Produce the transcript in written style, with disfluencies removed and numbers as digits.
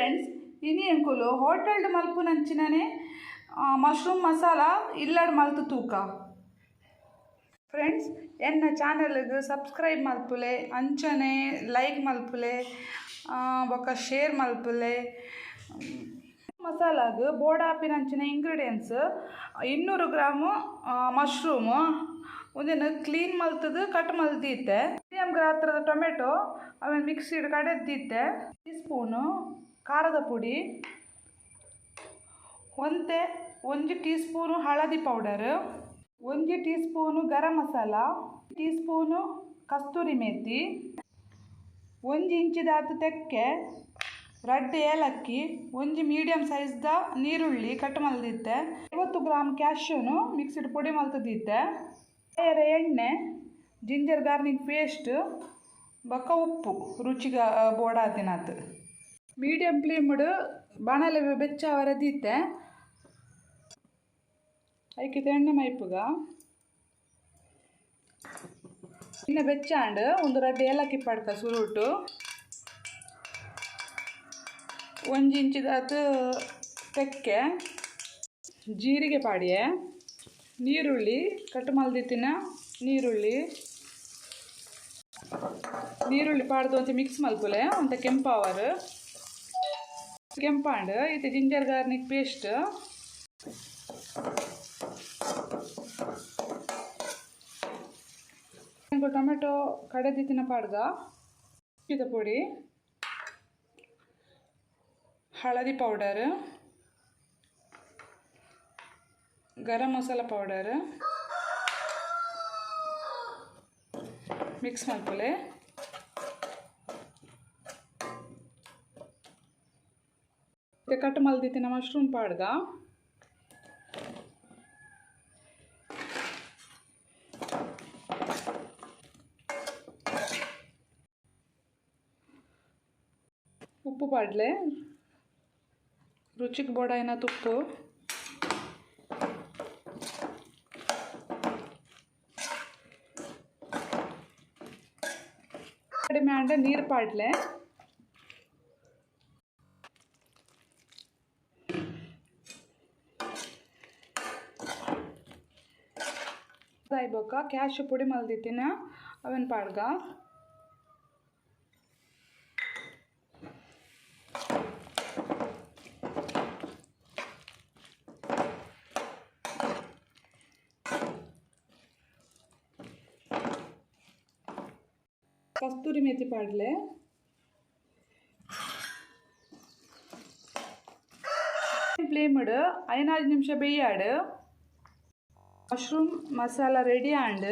Friends, ಇನಿ ಎಂಕುಲು ಹೋಟೆಲ್ಡ್ ಮಲ್ಪುನಂಚಿನನೆ mushroom masala ಇಲ್ಲಡ್ ಮಲ್ತು ತೂಕ. ಫ್ರೆಂಡ್ಸ್, ಎನ್ನ ಚಾನೆಲ್ಗ್ ಸಬ್ಸ್ಕ್ರೈಬ್ ಮಲ್ಪುಲೆ, ಅಂಚನೆ ಲೈಕ್ ಮಲ್ಪುಲೆ, ಬೊಕ್ಕ ಶೇರ್ ಮಲ್ಪುಲೆ. ಮಸಾಲಾಗ್ ಬೋಡಾಪಿನಂಚಿನ ಇಂಗ್ರೀಡಿಯೆಂಟ್ಸ್: 200 ಗ್ರಾಮ್ ಮಶ್ರೂಮ್, ಉಂದೆನ್ ಕ್ಲೀನ್ ಮಲ್ತದು ಕಟ್ ಮಲ್ದಿತ್ತೆ. ಮೀಡಿಯಂ ಗಾತ್ರದ ಟೊಮೆಟೊ, ಅವೆನ್ ಮಿಕ್ಸಿಡ್ ಕಡೆದ್ದಿತ್ತೆ. ಟೀ ಸ್ಪೂನು ಖಾರದ ಪುಡಿ, ಒಂತೆ 1 ಟೀ ಸ್ಪೂನು ಹಳದಿ powder, 1 tea spoon garam masala, tea spoon ಕಸ್ತೂರಿ ಮೇಥಿ, 1 ಇಂಚಿದಾತ್ ತೆಕ್ಕೆ, 2 ಏಲಕ್ಕಿ, 1 ಮೀಡಿಯಂ ಸೈಜ್ದ ನೀರುಳ್ಳಿ ಕಟ್ ಮಲ್ದಿತ್ತೆ, 50 ಗ್ರಾಮ್ ಕ್ಯಾಶ್ಯೂನು ಮಿಕ್ಸಿಡ್ ಪೊಡಿ ಮಲ್ತದಿತ್ತೆ, ಎಣ್ಣೆ, ಜಿಂಜರ್ ಗಾರ್ಲಿಕ್ ಪೇಸ್ಟ್ ಬೊಕ್ಕ ಉಪ್ಪು ರುಚಿಗ ಬೋಡಾತಿನಾತ್. ಮೀಡಿಯಂ ಫ್ಲೇಮ್ಡ್ ಬಾಣಲೆ ಬೆಚ್ಚ ದೀತೆ. ಐಕಿತ ಎಣ್ಣೆ ಮೈಪುಗ. ಎಣ್ಣೆ ಬೆಚ್ಚಾಂಡ್ ಒಂದು 2 ಏಲಕ್ಕಿ ಪಡ್ಕ ಸುರುಟು, 1 ಇಂಚಿದಾತ್ ತೆಕ್ಕೆ, ಜೀರಿಗೆ ಪಾಡಿಯೆ, ನೀರುಳ್ಳಿ ಕಟ್ ಮಲ್ದಿತ್ತಿನ ನೀರುಳ್ಳಿ. ನೀರುಳ್ಳಿ ಪಾಡ್ದು ಒಂತೆ ಮಿಕ್ಸ್ ಮಲ್ಪುಲೆ, ಒಂತೆ ಕೆಂಪಾವರ್. ಕೆಂಪಾಂಡ್ ಇತ್ತೆ ಜಿಂಜರ್ ಗಾರ್ಲಿಕ್ ಪೇಸ್ಟ್, ಟೊಮೆಟೊ ಕಡೆದಿತ್ತಿನ ಪಾಡ್ಗ, ಉಪ್ಪಿದ ಪೊಡಿ, ಹಳದಿ powder, garam masala powder mix ಮಲ್ಪುಲೆ. ಕಟ್ ಮಲ್ದಿತ್ತಿನ ಮಶ್ರೂಮ್ ಪಾಡ್ಗ. ಉಪ್ಪು ಪಾಡ್ಲೆ, ರುಚಿಗೆ ಬೋಡಾಯಿನಾತ್ ಉಪ್ಪು. ಕಡಿಮೆ ಆಂಡ ನೀರು ಪಾಡ್ಲೆ. ಬೊಕ್ಕ ಕ್ಯಾಶ್ ಪೊಡಿ ಮಲ್ದಿತ್ತಿನ ಅವೆನ್ ಪಾಡ್ಗ. ಕಸ್ತೂರಿ ಮೇಥಿ ಪಾಡ್ಲೆ. ಫ್ಲೇಮ್ಡ್ 5 ನಿಮಿಷ ಬೇಯಾಡು. ಮಶ್ರೂಮ್ ಮಸಾಲ ರೆಡಿ ಆಂಡ್.